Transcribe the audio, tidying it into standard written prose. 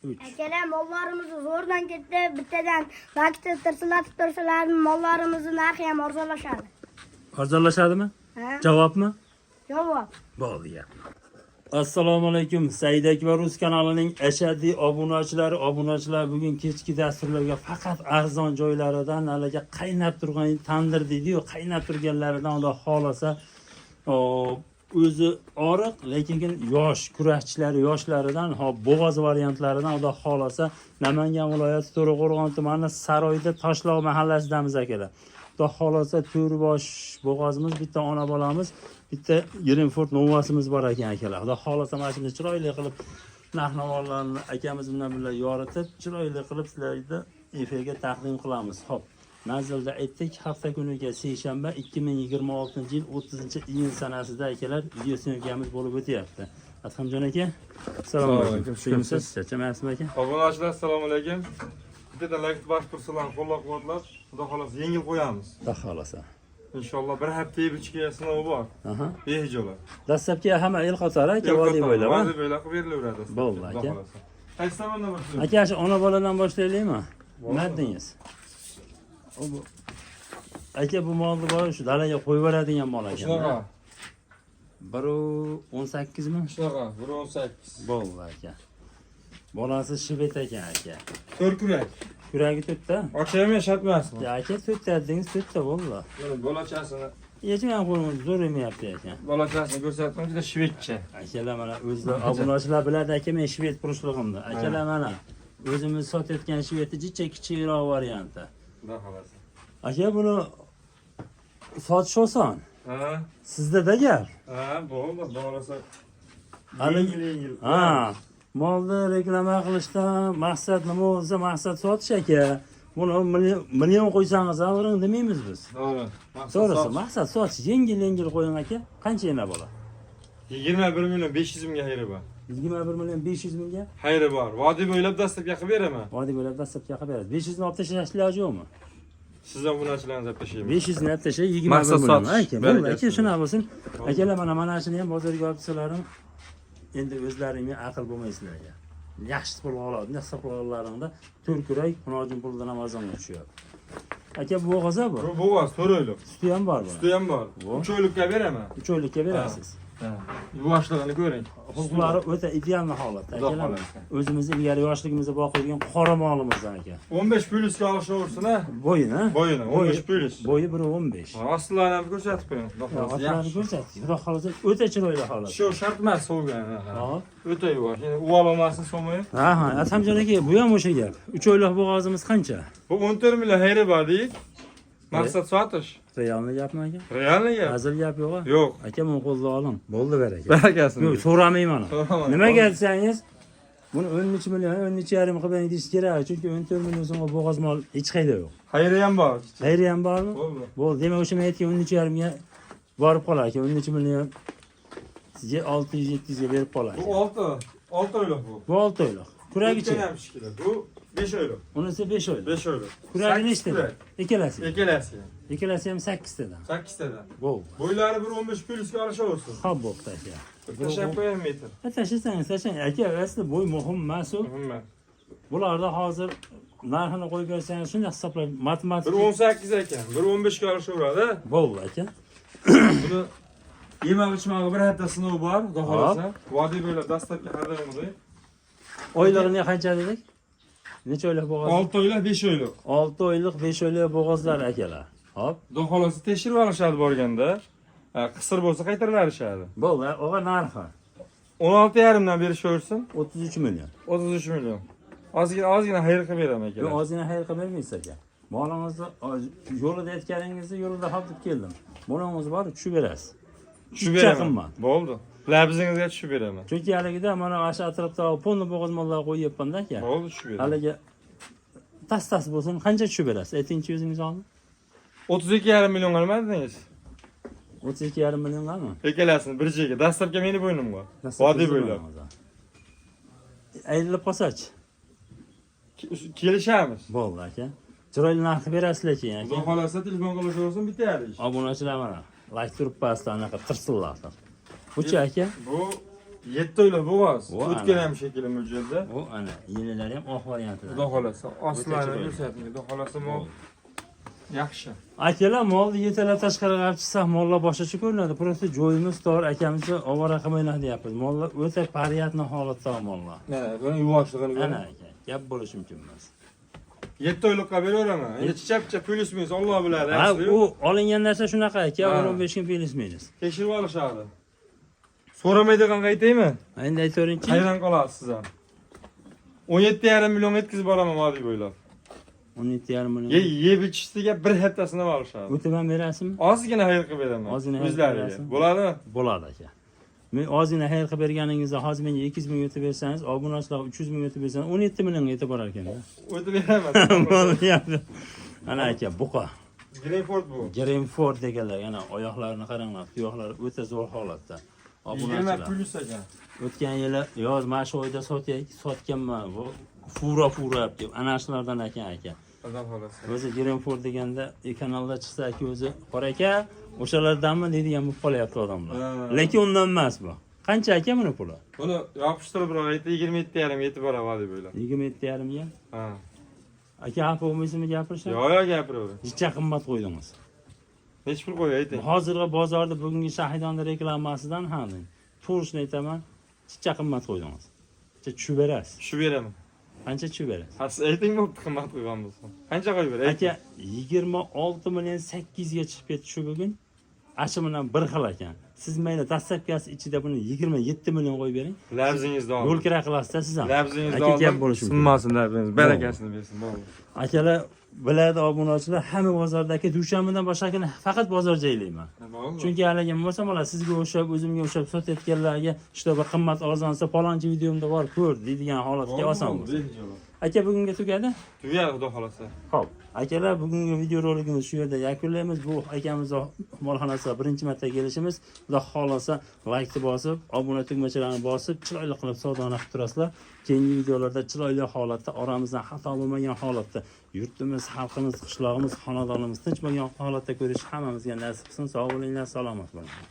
3. Akalar, mollarimizni zo'rdan ketdi. Bittadan laykni tirsillatib tursalar, mollarimizni narxi ham arzonlashadi. Arzonlashadimi? Ha? Javobmi? Javob. Bo'ldi gap. Assalomu alaykum. Said Akbar Rus kanalining ashaddiy obunachilari, obunachilar, bugun kechki dasturlarga faqat arzon joylaridan, haligi qaynab turgan tandir deydi-yu, qaynab turganlaridan, Xudo xolasa, o'zi oriq, lekin yosh kurashchilar, yoshlaridan, hop, bo'g'oz variantlaridan, Xudo xolasa, Namangan viloyati To'raqo'rg'on tumani Saroyda Toshloq mahallasidamiz, akalar. Xudo xolasa, to'rbosh bo'g'ozimiz, bitta ona bolamiz, bitta Greenford Novasimiz bor ekan, akalar. Xudo xolasa, mana shuni chiroyli qilib narx navolarni akamiz bilan birga yoritib, chiroyli qilib sizlarga efirga taqdim qilamiz. Xo'p, manzilda aytdik, hafta kuniga seshanba, 2026 yil 30 iyun sanasida, akalar, video съёмка miz bo'lib o'tyapti. Adhamjon aka, assalomu alaykum. Alaykum. Shukursiz, charchamayapsizmi, aka? Obunachilar, assalomu alaykum. Bittadan layk bosib tursalar, qo'llab-quvvatlab, Xudo xohlasa, yengil qo'yamiz. Xudo xohlasa. Inshaalloh, bir hafta yeb ichga sinovi bor. Behijolar. Dastlabki hamma el qatori, aka, vodiy bo'ylab, ha? Vodiy bo'ylab qilib berilaveradi. Bo'ldi, Xudo aka. xohlasa. Qaysi tomondan boshlaymiz? Aka, shu ona boladan boshlaylikmi? Nima dedingiz? Aka, bu molni bor, shu dalaga qo'yib yuboradigan mol ekan. Shunaqa. 1,18 mi? Shunaqa, 1.18. Bo'ldi, aka. Bolasi shibet ekan, aka. To'rt kurak. Kuragi to'rtta. Ochaymi, shart emasmi? Ya, aka, to'rtta dedingiz, to'rtta bo'ldi. Mana bolachasini, Hech ham qo'lim zo'r yemayapti ekan. bolachasini ko'rsatdim, juda shvedcha. Akalar, mana o'zlar obunachilar biladi, aka, men shved purushlig'imni. Akalar, mana o'zimiz sotayotgan shvedni jicha kichikroq varianti. Xudo xohlasa. Aka, buni sotish oson. Ha? Sizda-da gap. Ha, bo'ldi, Xudo xohlasa. Hali- Yengil yengil. Ha, molni reklama qilishdan maqsad nima bo'lsa, maqsad sotish, aka. Buni million qo'ysangiz ham uring demaymiz biz. To'g'ri. Maqsad To'g'risi, sotish. maqsad sotish. Yengil yengil qo'ying, aka. Qancha yana bola? 21 million 500 mingga xayri bor. 21 million 500 mingga. Xayri bor. Vodiy bo'ylab dastlabki qilib beraman. Vodiy bo'ylab dastlabki qilib berasiz. 500 ni olib tashlash iloji yo'qmi? Sizdan obunachilarni olib tashlayman. 500 ni olib tashlay, 21 Maqsad million. sotish. Aka, bo'ldi, aka, Barakasini. shunaqa bo'lsin. Akalar, mana shuni ham bozorga olib tushsalaring, endi o'zlaringga aql bo'lmaysizlar, aka. Yaxshi pul oladi, hisoblaringda to'rt kurak xunojin pulidan ham arzonga tushyapti. Aka, bu bo'g'oz bu. Bu bo'g'oz 4 oylik. Suti ham bor buni. Suti ham bor. Bu. 3 oylikka beraman. 3 oylikka berasiz. Ha. Yuvoshlig'ini ko'ring. Xulqlari o'ta ideal holatda, Xudo akalar. xohlasa. O'zimiz ilgari yoshligimizda boqilgan qora molimizdan, aka. 15 plyusga olishaversin, ha. Bo'yini, ha? Bo'yini 15 plyus. Bo'yi 1.15. Ostlarni ham ko'rsatib qo'ying. Xudo xohlasa. Otlarni Yaxshi. ko'rsatdik. Xudo xohlasa, o'ta chiroyli holat. Shu shart emas sovgan. Hop. O'ta yuvosh. Endi uval olmasin so'may. Ha, Adhamjon aka, bu ham o'sha gap. 3 oylik bo'g'ozimiz qancha? Bu 14 million xayri bor deyik. Maqsad sotish. Realni gapmi, aka? Realni gap. Hazil gap yo'q. Yo'q. Aka, buni qo'lda oling. Bo'ldi, baraka. Barakasini. Yo'q, so'ramayman. So'rama. Nimaga desangiz, buni 13 million, 13,5 qilib bering deyish kerak, chunki 14 million so'mga bo'g'oz mol hech qayerda yo'q. Xayri ham bor. Xayri ham bormi? Bo'ldi. Bo'ldi. Demak, o'sha men aytgan 13,5 ga borib qolar aka, 13 million sizga 600 700 ga berib qolar. Bu 6. 6 oylik bu. Bu 6 oylik. Kuragichi? O'tgan ham shekilli. Bu 5 oylik. Unisi 5 oylik. 5 oylik. Kuragi Sakkiz nechtadan? kurak. Ikkalasi. Ikkalasi. Ikkalasi ham 8 tadan. 8 tadan. Bo'ldi. Bo'ylari 1.15 plyusga olishaversin. Xo'p, bo'pti, aka. Tashlab qo'ying metr. Ha, tashlasangiz tashlang. Aka, asli bo'y muhim emas u. Muhim. Bularda hozir narxini qo'yib bersangiz, shunday hisoblab matematik 1.18 ekan. 1.15 ga olishaveradi. Bo'ldi, aka. Buni yemak ichmog'i bir hafta sinov bor, xudo xohlasa. Vodiy bo'ylab dastlabki har doimgidek. Oylig'ini qancha dedik? Necha oylik bo'g'oz? 6 oylik, 5 oylik. 6 oylik, 5 oylik bo'g'ozlar, akalar. Hop. Xudo xohlasa, tekshirib olishadi borganda. Ha, qisir bo'lsa qaytarib berishadi. Bo'ldi, og'a, narxi 16,5 dan berishaversin. 33 million. 33 million. Ozgina ozgina xayr qilib beraman Yo'q, akalar. ozgina xayr qilib bermaysiz, aka. Molingizni yo'lida aytganingizni yo'lida hop deb keldim. Molingiz bor, tushib berasiz. Tushib Jicha beraman. qimmat. Bo'ldi. Labzingizga tushib beraman. Chunki haligida mana shu atrofda polni bo'g'oz mollar qo'yyapman-da, aka. Bo'ldi, tushib beraman. Haligi tas tas bo'lsin, qancha tushib berasiz? Aytingchi o'zingiz oldin. 32,5 millionga nima dedingiz? 32,5 milliongami? Ikkalasini bir joyga. Dastlabki meni bo'ynimga. Vodiy bo'ylab. Ayrilib qolsachi? Kelishamiz. Bo'ldi, aka. Chiroyli narxi berasizlar keyin, Xudo aka. xohlasa, telefon qilishaversin, bitadi ish. Obunachilar, mana layk turib pasdan anaqa tirsillatib. Buchi, aka? Bu 7 oylik bo'g'oz. Vo, O'tgan ana. ham shekilli mo'ljalda. U ana yelilari ham oq variantida. Xudo xolasa, oslani chiroyli. ko'rsating. Xudo xolasa mol yaxshi. Akalar molni yetalab tashqariga olib chiqsak, mollar boshqacha ko'rinadi. Просто joyimiz tor, akamizni ovora qilmanglar deyapmiz. Mollar o'ta pariyatni holatda mollar. Mana buni yuvoshlig'ini Ana ko'ring. aka, gap bo'lishi mumkin emas. 7 oylikqa beraveraman. Endi chichapcha plyus minus Alloh biladi. Ha, yaxshi-yu. u olingan narsa shunaqa aka, Ha. 10-15 kun plyus minus. Tekshirib olishadi. So'ramaydigan qaytaymi? Endi aytaveringchi. Hayron qolasiz siz ham. 17,5 million yetkazib boraman vodiy bo'ylab. 17,5 million. Ye yeb ichishiga bir haftasini olishadi. O'tib ham berasizmi? Ozgina xayr qilib beraman. Ozgina xayr qilib O'zlariga. berasizmi? Bo'ladimi? Bo'ladi aka. Men ozgina xayr qilib berganingizda hozir menga 200 ming o'tib bersangiz, obunachilarga 300 ming o'tib bersangiz, 17 millionga yetib borar ekanda. O'tib beraman. Bo'lyapti. Ana aka, buqa. Greenford bu. Greenford deganlar, yana oyoqlarini qaranglar, tuyoqlari o'ta zo'r holatda. 20 Obunachilar. plyus ekan. O'tgan yili yoz mana shu oyda sotganman. Bu Fura fura deb ana shulardan ekan aka. Xudo xolasa. O'zi Greenford deganda kanalda chiqsa aka o'zi qora aka, o'shalardanmi deydigan bo'lib qolyapti odamlar. Ha. Lekin undan emas bu. Qancha aka buni puli? Buni yopishtirib biror aytdi 27,5 yetib boradi vodiy bo'ylab. 27,5 ga. Ha. Aka xafa bo'lmaysizmi gapirishim? Yo'q, yo'q gapiravering. Jicha qimmat qo'ydingiz. Nechi pul qo'yib ayting. Hozirgi bozorda bugungi Shahidonni reklamasidan ham to'g'risini aytaman, chicha qimmat qo'ydingiz. Chicha tushib berasiz. Tushib beraman. Qancha tushib berasiz? Ha, siz ayting bo'pti qimmat qo'ygan bo'lsa. Qancha qo'yib beray? Aka 26 million 800 ga chiqib ketdi shu bugun. Ashi bilan bir xil ekan. Siz mayli dastlabkasi ichida buni 27 million qo'yib bering. Labzingizni Yo'l oldim. kira qilasizda siz ham. Labzingizni Aka gap oldim. bo'lishi mumkin. Sinmasin labzingiz. Barakasini bersin. Bo'ldi. Akalar biladi obunachilar hamma bozordagi dushanbadan boshqa kuni faqat bozor joylayman. Chunki haligi bo'lmasa mana sizga o'xshab o'zimga o'xshab sotayotganlarga чтобы qimmat arzonsa palonchi videomda bor ko'r deydigan holatga oson bo'lsin. Aka bugunga tugadi. Tugadi xudo xolasa. Xo'p, akalar bugungi videorolikimizni shu yerda yakunlaymiz. Bu akamizni molxonasiga birinchi marta kelishimiz. Xudo xohlasa laykni bosib, obuna tugmachalarini bosib, chiroyli qilib savdoni qilib turasizlar. Keyingi videolarda chiroyli holatda, oramizdan xato bo'lmagan holatda yurtimiz, xalqimiz, qishlog'imiz, xonadonimiz tinch bo'lgan holatda ko'rish hammamizga nasib qilsin. Sog' bo'linglar, salomat bo'linglar.